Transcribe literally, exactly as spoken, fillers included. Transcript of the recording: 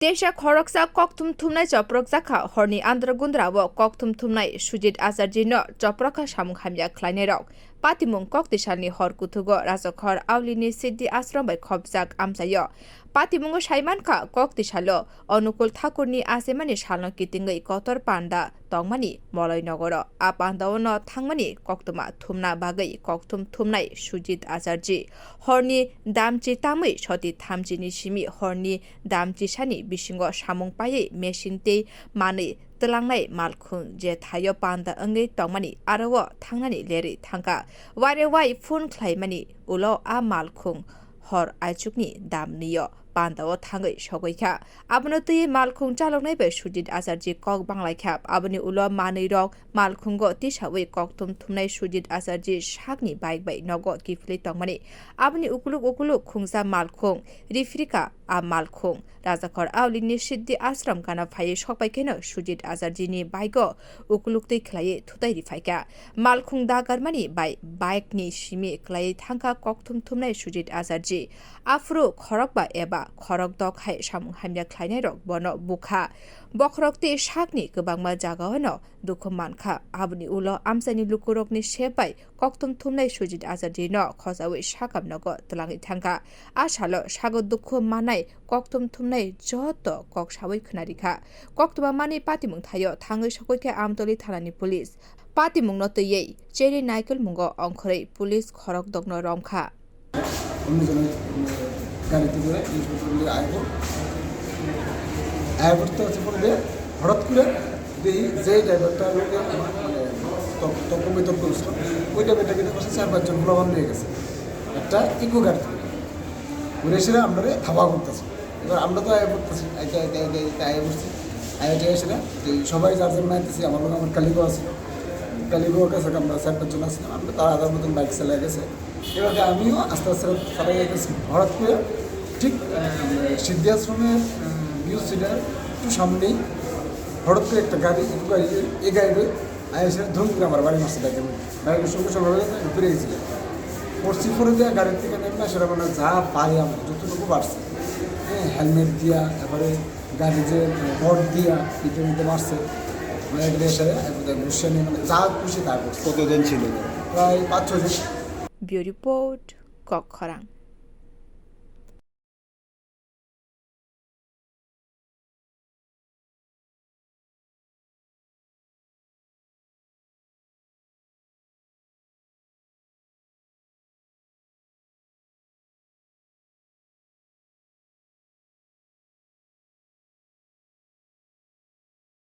Teisa khoroksa kokthum thumnai chopropjak kha. Horni andra gundra o kokthum thumnai Sujit Acharjee no chopropkha samung hamya khlainai rok. Patimung kok tisalni hor kuthugo Rajakhor Aulini Siddhi Ashram bai khopjak amchaio. Patimungo saimankha kok tisalo Anukul Thakurni achimani salno kitingwi kotor panda tongmani Moloi nogoro. A pandaono thangmani koktwma thumna bagwi kokthum thumnai Sujit Acharjee horni damchi tamwi soti thamchini simi horni damchisani bisingo samung paiwi machine tei manwi twlangnai malkhung je thaio panda wngwi tongmani aro-o thangnani lerwi thangkha. Ware wai phone khlaimani ulo a malkhung hor aichukni damnio pandao thangwi sogwi kha. Abono twiwi malkhung chaloknai bai Sujit Acharjee kok banglaikha. Aboni ulo manwirok malkhungo tisawi kokthum thumnai Sujit Acharjee sakni bike bai nogo kiphilwi tongmani. Aboni ukuluk ukuluk khungsa malkhung riphirikha. A malkhung Rajakhor Aulini Siddhi Ashram gana phaiwi sokpai kheno Sujit Acharjee ni bike o ukuluk twi khlaiwi thutai riphaikha. Malkhung dagarmani bai bike ni simi khlaiwi thangkha kokthum thumnai Sujit Acharjee. Aphuru khorokba eba khorokdok hai samung hamya khlainairok bono bukha. Bokhorok tei sakni kwbangma jagao no dukhu mankha. Aboni ulo amchaini lukurokni sep bai kokthum thumnai Sujit Acharjee no khojawi sakam nogo twlangwi thangkha. A salo sago dukhu manai kokthum thumnai joto kok sawi khwnarikha. Koktwma manwi patimung thaio thangwi sokwi kha Amtoli thanani police. Patimungno twiwi Cherry Naikel mungo ongkhorwi police khorokdokno romkha. অন্য জনের, উম, গাড়িতে করে এই পর্যন্ত আইব। আইব তো হচ্ছে পরে হঠাৎ করে দেখি যে ড্রাইভারটা লোকে আমার মানে তর্ক, তর্ক বিতর্ক হচ্ছিল, ওই ড্রাইভারটা কিন্তু পাশে চার পাঁচজন পোলাপান নিয়ে গেছে একটা ইকো গাড়ি থেকে। ঘুরে এসে আমরা থাবা করতেছি। এবার আমরা তো আয় করতেছি, আইতে, আইতে, আইতে, আইতে আয় করছি। আয়, আইতে এসে না, তো এই সবাই যার যার নাইতেছি, আমার লোক আমার কালিগো আছে। কালিগোর কাছে আমরা চার পাঁচজন আছিলাম, আমরা তারা তার মতন বাইক চালিয়ে গেছে। এবার আমিও আস্তে আস্তে চালিয়ে গেছি। হঠাৎ করে ঠিক, আহ, সিদ্ধি আশ্রমের, আহ, ভিউ সিটার একটু সামনেই হঠাৎ করে একটা গাড়ি, একটু গাড়ি, এই গাড়ি আয় এসে ধুম করে আমার বাড়ি মারছে বাইকের মধ্যে। বাইকের সঙ্গে সঙ্গে হয়ে গেছে, ঘুরে গেছিল। পড়ছি পরে দিয়ে গাড়ির থেকে নেমে সেটা মানে যা পারি আমরা যতটুকু পারছি, হ্যাঁ, হেলমেট দিয়া, তারপরে গাড়ি যে রড দিয়া পিঠের মধ্যে মারছে, মানে এগুলো এসে একদম গুসা নিয়ে মানে যা খুশি তা করছে। কতজন ছিল? প্রায় পাঁচ ছয় জন। Bureau Report, Kokkhorang.